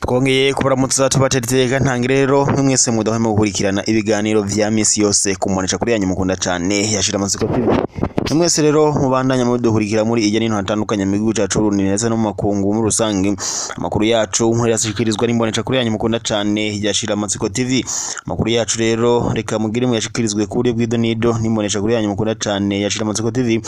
Twongeye kubaramutsa tubateteka ntange rero mwese mudahwema gukurikirana ibiganiro vya misi yose kumonesha kuri yanyu mukunda cane yashira amatsiko TV. Mwese rero mubandanya mudukurikira muri ijya n'intu hatandukanye mu gihugu cacu Burundi ndetse no mu makungu muri rusange. Amakuru yacu nkuru yashikirizwa n'imbonesha kuri yanyu mukunda cane yashira amatsiko TV. Amakuru yacu rero reka mugire muyashikirizwe kuri bw'idonido n'imbonesha kuri yanyu mukunda cane yashira amatsiko TV.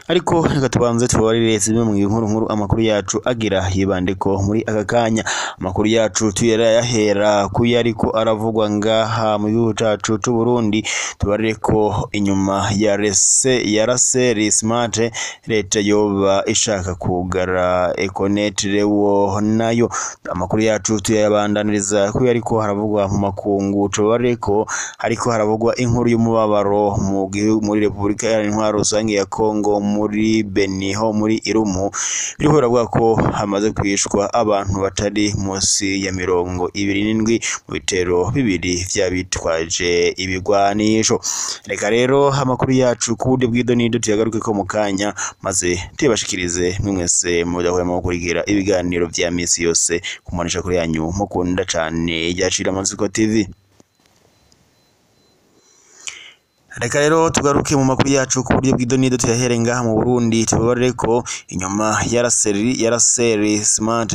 Ariko reka tubanze tubabarire zimwe mu nkuru nkuru amakuru yacu agira yibandeko muri aka kanya. Amakuru yacu tuyarayahera kuyariko aravugwa ngaha mu gihugu cacu c'u Burundi. Tubarire ko inyuma ya rese ya Raseri Smart leta yoba ishaka kugara Econet rewo nayo. Amakuru yacu tuyabandaniriza kuyariko haravugwa mu makungu. Tubarire ko hariko haravugwa inkuru y'umubabaro mu gihugu muri Republika Iharanira Intwaro Rusange ya Kongo muri Beni ho muri Irumu. Biriko biravuga ko hamaze kwishwa abantu batari munsi ya 27 mu bitero bibiri vy'abitwaje ibigwanisho. Reka rero amakuru yacu ku buryo bw'idonido tuyagaruke ko mu kanya maze tuyabashikirize mwese mudahwema gukurikira ibiganiro vya misi yose kumanisha kuri yanyu mukunda cane yacira Amatsiko TV. Reka rero tugaruke mu makuru yacu ku buryo bw'idonido tuyahere ngaha mu Burundi. Tubabarire ko inyuma ya Raseri Smart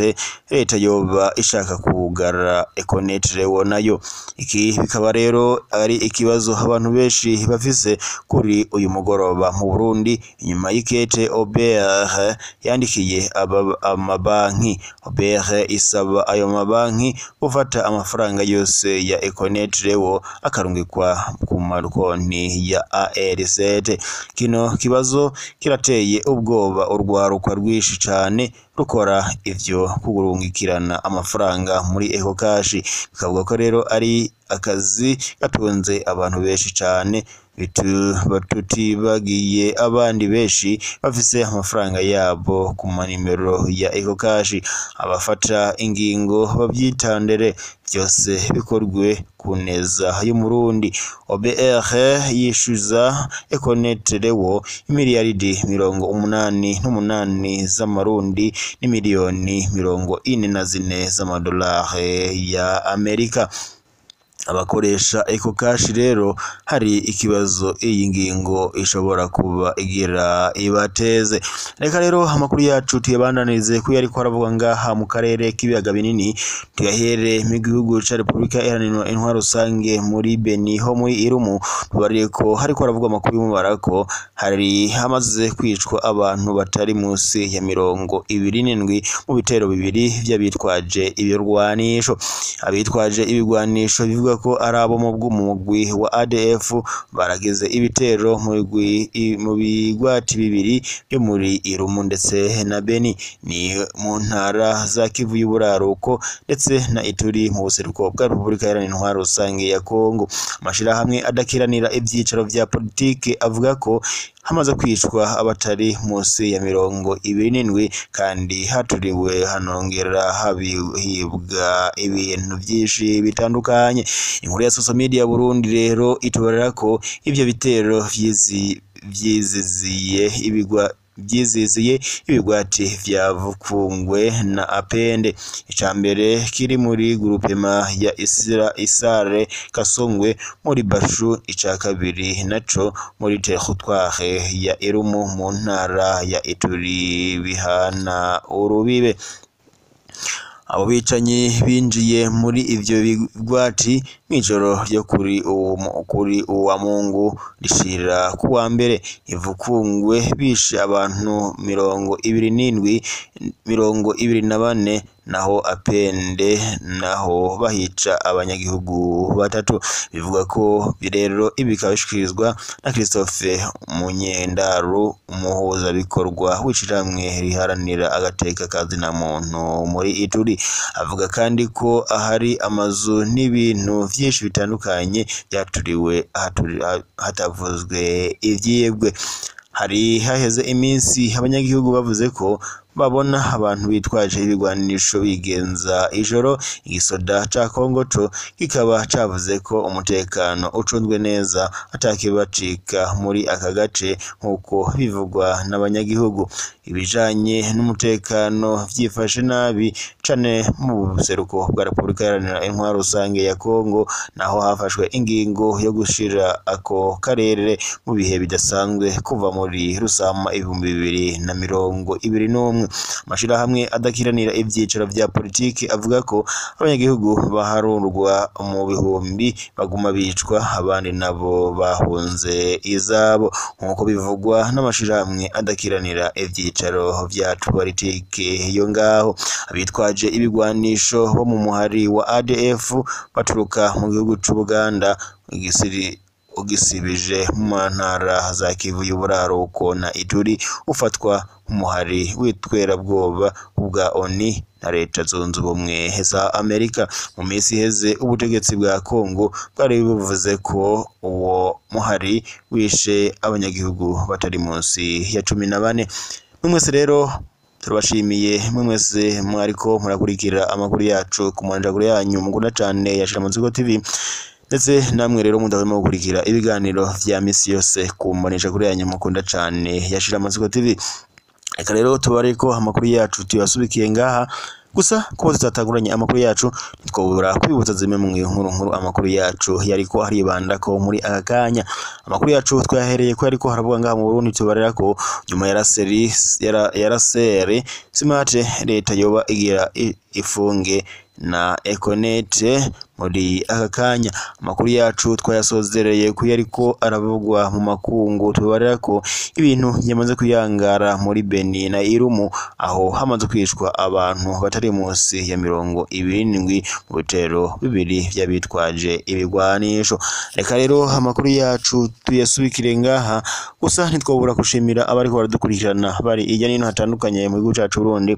leta yoba ishaka kugara Econet rewo nayo. Iki bikaba rero ari ikibazo abantu benshi bafise kuri uyu mugoroba mu Burundi inyuma y'ikete OBR yandikiye amabanki. OBR isaba ayo mabanki gufata amafaranga yose ya Econet rewo akarungikwa ku makonti ya ARZ. Kino kibazo kirateye ubwoba urwaruka rwinshi cane rukora ivyo kugurungikirana amafaranga muri Ecocash. Bikavuga ko rero ari akazi gatunze abantu benshi cane, batutibagiye abandi benshi bafise amafaranga yabo ku manimero ya Ecocash. Abafata ingingo bavyitandere, byose bikorwe ku neza y'Umurundi. OBR yishuza Econet rewo imiliyaridi 88 z'amarundi n'imiliyoni 44 z'amadolari ya Amerika. Abakoresha Ecocash rero hari ikibazo iyi ngingo ishobora kuba igira ibateze. Reka rero amakuru yacu tuyabandanirize kuyo ariko aravuga ngaha mu karere k'ibiyaga binini. Tuyahere mu gihugu ca Republika Iharanira Intwaro Rusange muri Beni ho muri Irumu. Tubarire ko hariko haravugwa amakuru y'umubarako hari hamaze kwicwa abantu batari munsi ya 27 mu bitero bibiri vy'abitwaje ibirwanisho. Abitwaje ibigwanisho bivuga ko ari abo mu bw'umugwi wa ADF baragize ibitero mu bigwati bibiri byo muri Irumu ndetse na Beni, ni mu ntara za Kivu y'Uburaruko ndetse na Ituri mu buseruko bwa Republika Iharanira Intwaro Rusange ya Kongo. Amashirahamwe adakiranira ivyicaro vya politike avuga ko hamaze kwicwa abatari munsi ya 27 kandi haturiwe hanongera habihibwa ibintu vyinshi bitandukanye. Inkuru ya social media Burundi rero itubarira ko ivyo bitero vyiziziye ibigwati vya Vukungwe na Apende. Icambere kiri muri groupema ya Isare Kasongwe muri Bashu, ica kabiri naco muri territoire ya Irumu mu ntara ya Ituri bihana urubibe. Abo bicanyi binjiye muri ivyo bigwati mw'ijoro ryo kuri uwa Mungu rishira kuwa mbere. Ivukungwe bishe abantu 27 24, naho Apende naho bahica abanyagihugu batatu. Bivuga ko rero ibi bikaba na Christophe Munyendaru, umuhuza bikorwa w'ishirahamwe riharanira agateka kazina muntu muri Ituri. Avuga kandi ko ahari amazu n'ibintu vyinshi bitandukanye byaturiwe hatavuzwe ivyibwe. Hari haheze iminsi abanyagihugu bavuze ko babona abantu bitwaje ibigwanisho bigenza ijoro. Igisoda ca Kongo co kikaba cavuze ko umutekano ucunzwe neza atakibacika muri aka gace, nk'uko bivugwa n'abanyagihugu. Ibijanye n'umutekano vyifashe nabi cane mu buseruko bwa Repubulika Iharanira Intwaro Rusange ya Kongo, naho hafashwe ingingo yo gushira ako karere mu bihe bidasanzwe kuva muri Rusama 2021. Amashirahamwe adakiranira ivyicaro vya politiki avuga ko abanyagihugu baharurwa mu bihumbi baguma bicwa, abandi nabo bahunze izabo, nk'uko bivugwa n'amashirahamwe adakiranira ivyicaro vya politiki yo ngaho. Abitwaje ibigwanisho bo mu muhari wa ADF baturuka mu gihugu c'Ubuganda ugisibije mu ntara za Kivu y'Uburaruko na Ituri, ufatwa nk'umuhari w'iterabwoba bwa ONU na Leta Zunze Ubumwe za Amerika. Mu minsi iheze ubutegetsi bwa Kongo bwari buvuze ko uwo muhari wishe abanyagihugu batari munsi ya 14. Mwese rero turabashimiye mwese mwariko murakurikira amakuru yacu ku mwanjaguro yanyu mukunda cane ya Shiramatsiko TV, ndetse namwe rero mudahwema gukurikira ibiganiro vya misi yose ku mboneshakure yanyu mukunda cane ya Shiramatsiko TV. Reka rero tubareko amakuru yacu tuyasubikiye ngaha, gusa kuba tutatanguranye amakuru yacu ntitwobura kwibutsa zimwe mu nkuru nkuru amakuru yacu yariko aribanda ko muri aka kanya. Amakuru yacu twahereye ko yariko haravuga ngaha mu Burundi, tubarera ko nyuma ya raseri Smart leta yoba igira ifunge na Econet muri aka kanya. Amakuru yacu twayasozereye ko yariko aravugwa mu makungu, tubarera ko ibintu byamaze kuyangara muri Beni na Irumu, aho hamaze kwishwa abantu batari munsi ya 27 mu bitero bibiri vy'abitwaje ibigwanisho. Reka rero amakuru yacu tuyasubikire ngaha, gusa ntitwobura gushimira abariko baradukurikirana bari hirya no hino hatandukanye mu gihugu cacu Burundi,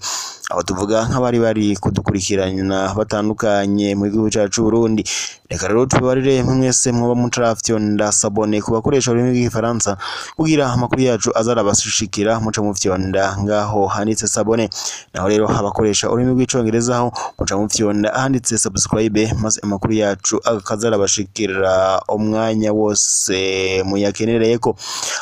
aho tuvuga nk'abari bari kudukurikirana batandukanye mu gihugu cacu Burundi. Reka rero tubarire mwese mwoba mutarafyonda sabone ku bakoresha ururimi rw'igifaransa kugira amakuru yacu azarabashikira, muca mufyonda ngaho handitse sabone. Naho rero abakoresha ururimi rw'icongereza aho muca mufyonda ahanditse subscribe, maze amakuru yacu akazarabashikira umwanya wose muyakenereyeko.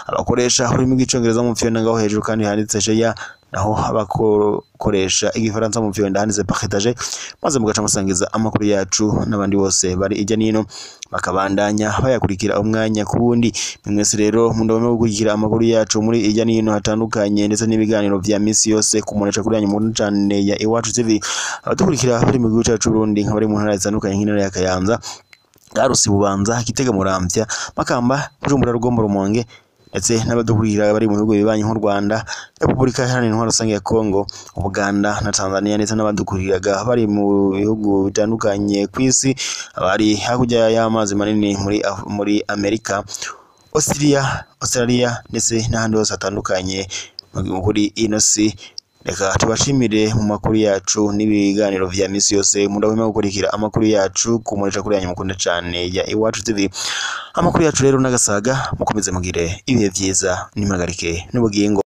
Abakoresha ururimi rw'icongereza mufyonda ngaho hejuru kandi handitse share, naho abakoresha igifaransa mufyonda handitse partager, maze mugaca musangiza amakuru yacu n'abandi bose bari ijya nino bakabandanya bayakurikira umwanya ku wundi. Mwese rero mundabame gukurikira amakuru yacu muri ijya nino hatandukanye, ndetse n'ibiganiro vya misi yose ku mbonesha kuri yanyu mukunda cane ya Iwacu TV. Abadukurikira bari mu gihugu cacu Burundi, nk'abari mu ntara zitandukanye nk'intara ya Kayanza, Karusi, Bubanza, Gitega, Muramvya, Makamba, Bujumbura, Rugombo, Rumonge, ndetse n'abadukurikira bari mu bihugu bibanyi nk'u Rwanda, Repubulika Iharanira Intwaro Rusange ya Kongo, Uganda na Tanzania, ndetse n'abadukurikiraga bari mu bihugu bitandukanye kw'isi, abari hakurya y'amazi manini muri Amerika, Australia ndetse n'ahandi hose hatandukanye kuri ino si. Reka tubashimire mu makuru yacu n'ibiganiro vya misi yose mudahwema gukurikira amakuru yacu ku mbonesha kure yanyu mukunda cane ya Iwacu TV. Amakuru yacu rero n'agasaga, mukomeze mugire ibihe vyiza, nimpagarike n'ubugingo.